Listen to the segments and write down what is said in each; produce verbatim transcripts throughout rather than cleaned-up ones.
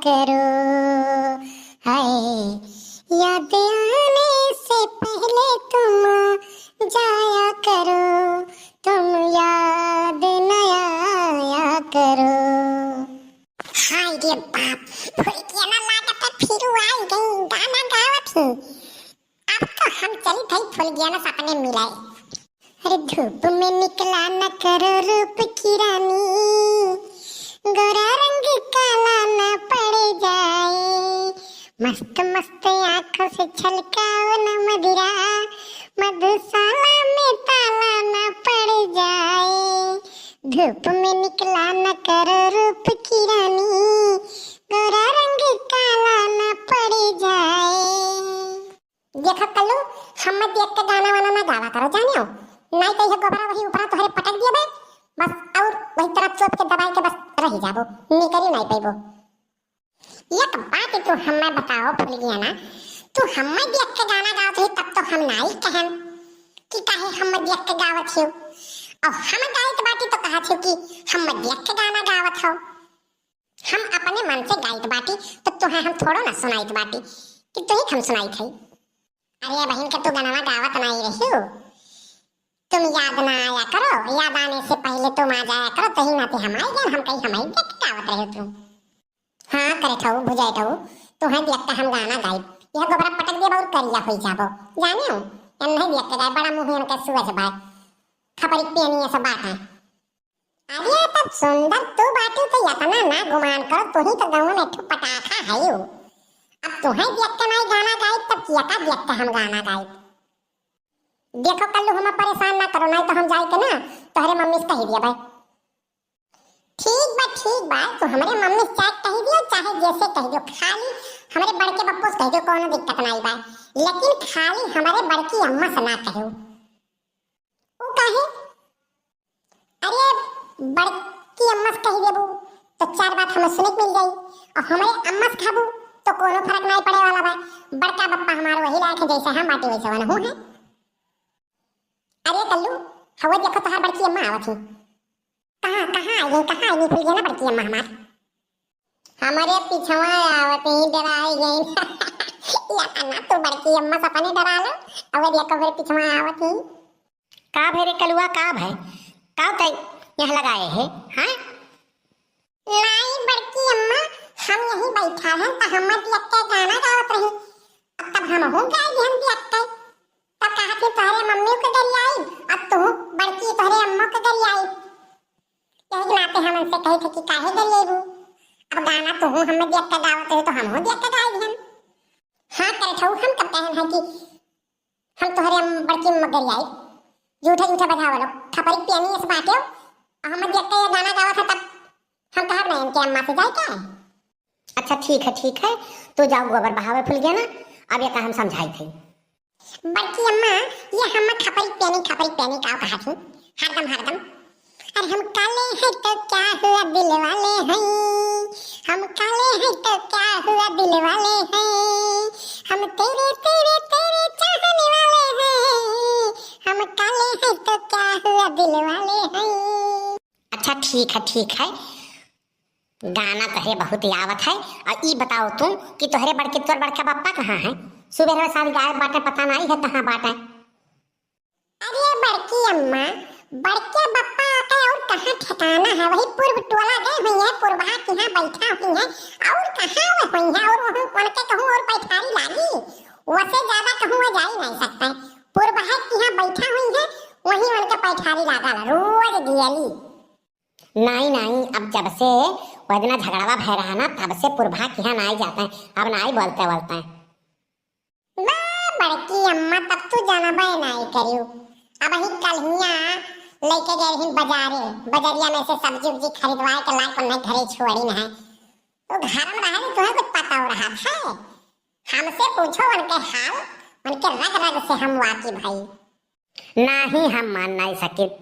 करो, हाय, याद आने से पहले तुम आ जाया करो, तुम याद न आया करो। हाय रे बाप, फुलगिया ना लागत है, फिर आई गई, गाना गावत ही। अब तो हम चली थई फुलगिया ना सपने मिलाई। अरे धूप में निकला न करो रूप की रानी, गोरा रंग काला न पड़ जाए, मस्त मस्त आंखों से छलकाओ न मदिरा, मधुशाला में ताला न पड़ जाए। धूप में निकला न करो रूप की रानी, गोरा रंग काला न पड़ जाए। देखो कल्लू, हम्मे देख के गाना वाना ना गावा करो, जाने हो? नाई तो यह गोबरा वही ऊपरा तोहरे पटक दिए बे, बस और वही तरह चोप के दबाई के बस रही जाबो, निकरी नाई पैबो। एक बात तू हम्मे बताओ फुलगिया ना, तू हम्मे देख के गाना गावत ही तब तो हम नाई कहन कि काहे हम्मे देख के गावत हो, और हम गाइत बाटी तो कहत हो कि हम्मे देख के गाना गावत हो। हम अपने मन से गाइत बाटी, तो तुहे हम थोड़ो ना सुनाइत बाटी कि तुही हम सुनाइत हई। अरे बहिन के तू गनवा गावत नाई रही हो, तुम याद ना आया करो, याद आने से पहले तुम आ जाया करो, तही नाते हम आई गए, हम कही हमारी देख के गावत रहे हो तुम। हाँ करे ठऊ, भुजाए ठऊ, तुहे देख के हम गाना गाई, यह गोबरा पटक दे बहुत करिया होई जाबो, जाने हो? एन्हे देख के गाए, बड़ा मुँह इनके सुअज बाय, खपरी पेनी ऐसा बात है। अरे तब सुंदर तू बाटू तो यतना ना गुमान करो, तू ही तो गाँव में ठू पटाखा है यू। अब तुहे देख के नाई गाना गाई तब किया का देख के हम गाना गाई। देखो कल्लू हमें परेशान ना करो, नाई तो हम जाए के ना तोहरे मम्मी से कही दिया भाई। ठीक बा, ठीक बा, तू हमरे मम्मी से चाहे कही दियो, चाहे जैसे कही दियो, खाली हमरे बड़के बप्पू से कही दियो, कोनो दिक्कत नाई बा, लेकिन खाली हमरे बड़की अम्मा से ना कहो। ऊ काहे? अरे, बड़की अम्मा से कही देबू, तो चार बात हमें सुने के मिल जाई। और हमरे अम्मा से कहबू, तो कोनो फर्क नाई पड़े वाला बा। बड़का बप्पा हमार वही लायक है, जैसे हम बाटी वैसे वनहू है। अरे कल्लू, हवा देखो, तोहार बड़की अम्मा आवत ही। कहाँ, कहाँ आई गई, कहाँ आई गई फुलगिया ना बड़की अम्मा हमार? हमारे पिछवा आवत ही, डराई गई। या ना तू बड़की अम्मा से अपने डरा लो, अब देखो मेरे पिछवा आवत ही। का भय रे कलुआ, का भय? का तै यहाँ लगाए है, हाँ? नाई बड़की अम्मा, हम यहीं बैठा हैं, तो हम दियक्के गाना गावत रही। अब तब हमहू गाई दिहन दियक्के। तब कहा थी तोहरे मम्मी के गरियाई, अब तू बड़की तोहरे अम्मा के गरियाई। यही नाते हम उनसे कही थे कि काहे गरियाईबू? अब गाना तू हमें दियक्के गावत रही, तो हमहू दियक्के गाई दिहन। हाँ करे ठऊ, हम कब कहन है कि हम तोहरे अम-, बड़की अम्मा गरियाई, झूठा झूठा बजावा लोग, खपरी पियनी इस बाटे, और हम देख के ये गाना गावा था तब हम कहब नहीं इनके अम्मा से जाए क्या है? अच्छा ठीक है, ठीक है, तू जाओ गोबर बहावे फुलगिया ना, अब ये का हम समझाई थे। बड़की अम्मा, ये हम खपरी पियनी, खपरी पियनी का कहा थी, हरदम, हरदम। अरे हम काले हैं तो क्या हुआ दिल वाले हैं, हम काले हैं तो क्या हुआ दिल वाले हैं, हम तेरे, तेरे, तेरे चाहने वाले हैं, हम काले हैं तो क्या हुआ दिल वाले हैं। अच्छा ठीक है, ठीक है, गाना तोहरे बहुत आवत है। और ई बताओ तू कि तोहरे बड़के, तोर बड़का बप्पा कहाँ है? सुबह सारी गायब बाटे, पता नहीं है कहाँ बाटे। अरे बड़की अम्मा, बड़के बप्पा आके और कहाँ ठिकाना है, वही पूर्व टोला गए हुई है, पूर्वा के यहाँ बैठा हुई है, और कहाँ वो हुई है, और वहाँ उनके कहूँ और पैठारी लागी, वसे ज्यादा कहूँ वो जा ही नहीं सकता है। पूर्वा के यहाँ बैठा हुई है, वहीं उनके पैठारी लागा ला, रोज दियली। नाई, नाई, अब जब से वह दिना झगड़वा भय रहा ना, तब से पूर्वा के यहाँ नाई जाता है, अब नाई बोलते बोलते हैं। वाह बड़की अम्मा, तब तू जानबे नाई करियो। अबही कलहिया लेके गए रही बजारे, बजरिया में से सब्जी उब्जी खरीदवाए के लाए, उन्हें घरे छोड़ी न है। तो घर में रहे, तुम्हें कुछ पता हो रहा था? हमसे पूछो उनके हाल, उनके रग रग से हम वाकिफ हई। नाही, हम मान नाई सकित।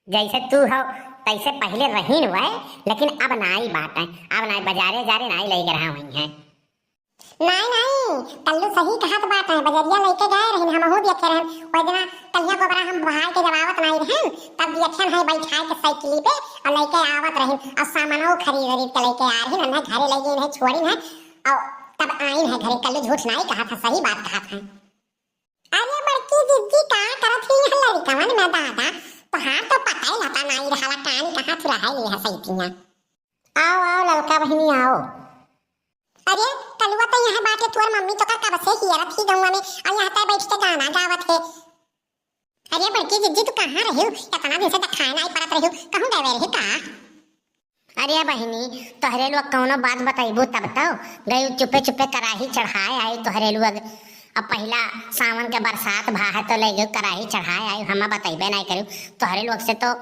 जैसे तू हो, तैसे पहले रहीन हुए, लेकिन अब नाई बाटे, अब नाई बजारे जारे नाई लई रहा हुई हैं। नाई, नाई, कल्लू सही कहत बाटे, बजरिया लइके गए रहिन, हमहू देखे रहन। ओइ दिना कलिया गोबरा हम बहाय के जब आवत नाई रहन, तब देखेन है बैठाय के साइकिली पे और लइके आवत रहिन, और सामानो खरीद खरीद के लइके आ रहिन, उन्हें घरे लइ गइन है, छोड़िन है, और तब आइन है घरे। कल्लू झूठ नाई कहत है, सही बात कहत है। अरे बड़की जिज्जी, का करत ही यहाँ लड़िकवन में दादा? तोहार तो पता ही लता नाई रहला, कान कहाँ थुराहे ली है सैतिया। आओ, आओ ललका बहिनी, आओ। अरे कलुआ तो यहाँ बाटे, तोर मम्मी तो का कब से हियरत ही गौवा में, और यहाँ तय बैठ के गाना गावत है। अरे बड़की जिज्जी, तू कहाँ रहिउ? इतना दिन से देखाए नाई पड़त रहिउ, कहूँ गए रही का? अरे बहिनी, तोहरे लोग कौनो बात बतैबू तब तो। गई चुपे चुपे कराही चढ़ाए आई तोहरे लोग। अब पहिला सावन के बरसात भा है तो ले गई कराही चढ़ाए आई, हम बतैबे नहीं करू। तोहरे लोग से तो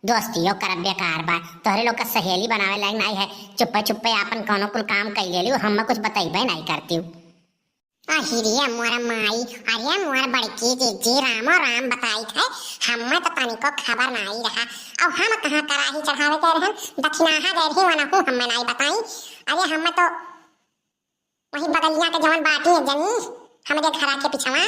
दोस्तियों करब बेकार बा। तोहरे लोग का सहेली बनावे लायक नहीं है। चुपे चुपे आपन कौनो कुल काम कर ले लियो, हम कुछ बतैबे नहीं करती। अहिरे मोर माई, अरे मोर बड़की जिज्जी, रामो राम बताइत है, हमें तो तनिको खबर नाई रहा। अब हम कहाँ कराही चढ़ावे गए रहन, दक्षिणाहा गए रही, वनहू हमें नाई बताई। अरे हमें तो वही बगलिया के जवन बाटी है जनी, हमरे घरा के पिछवा,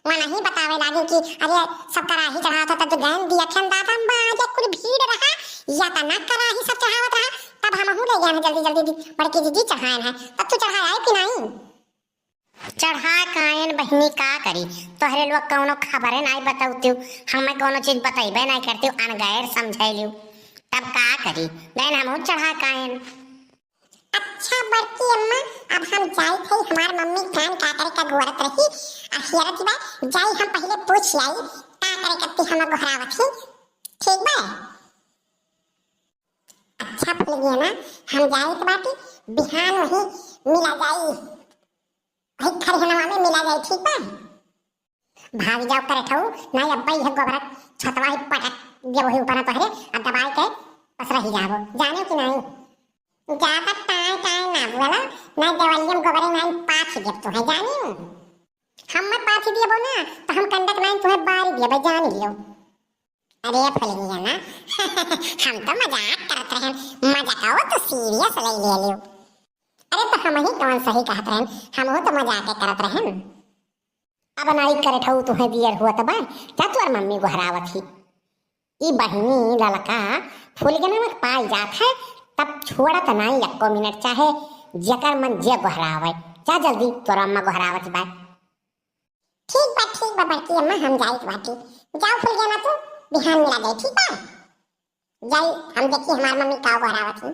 वनही बतावे लागी कि अरे सब कराही चढ़ावत हो, तब जो गैन दिया खेन दादा, बाजे कुल भीड़ रहा, या तना कराही सब चढ़ावत रहा, तब हमहू ले गए हैं जल्दी जल्दी, बड़की जिज्जी चढ़ाए हैं, तब तू चढ़ाए आए कि नहीं? चढ़ा कायन बहिनी का करी, तोहरे लोग कौनो खबरे नाई बतौतियो, हमें कौनो चीज बतैबे नाई करतियो, अनगैर समझैलियो, तब का करी, गैन हमहू चढ़ा कायन। अच्छा बड़की अम्मा, अब हम जाई थे, हमार मम्मी कान का करे का गोरत रही, आ हियरत बा, जाई हम पहले पूछ आई, का करे कत्ती हम गोहरावत ही, ठीक बा? अच्छा फुलगेना, हम जाइत बाटी, बिहान वही मिला जाई। वही खरिहनवा में मिला जाई, ठीक बा? भाग जाओ करठऊ, नाई अब्बा यह गोबरा छतवा ही पटक दिया वही ऊपर तोहरे, अब दबाए के बस रही जाबो, जाने कि नाई? ज्यादा टाय टाय ना बोला, नाई देवलियम गोबरे नाई पाछ देब तुहे, जानी? हम मत पाछ दियबो ना, तो हम कंडक नाई तुहे बारी दियबो, जान लियो। अरे फुलगेना, हम तो मजाक करत रहन, मजाकवा तो serious ले ले लियो। अरे तो हम ही कौन सही कहत रहन, हमहू तो मजाक करत रहन। अब नाई करठऊ तुहे दियर हुआ तब का तोर मम्मी गोहरावत ही? ई बहिनी ललका फुलगेना में पाई जात है, तब छोड़त नाई एको मिनट, चाहे जेकर मन जे गोहरावे। जा जल्दी, तोर अम्मा गोहरावत बा। ठीक बा, ठीक बा बड़की अम्मा, हम जाइत बाटी। जाओ फुलगेना तू, बिहान मिला जाई, ठीक बा? जाई, हम देखी हमार मम्मी का गोहरावत ही।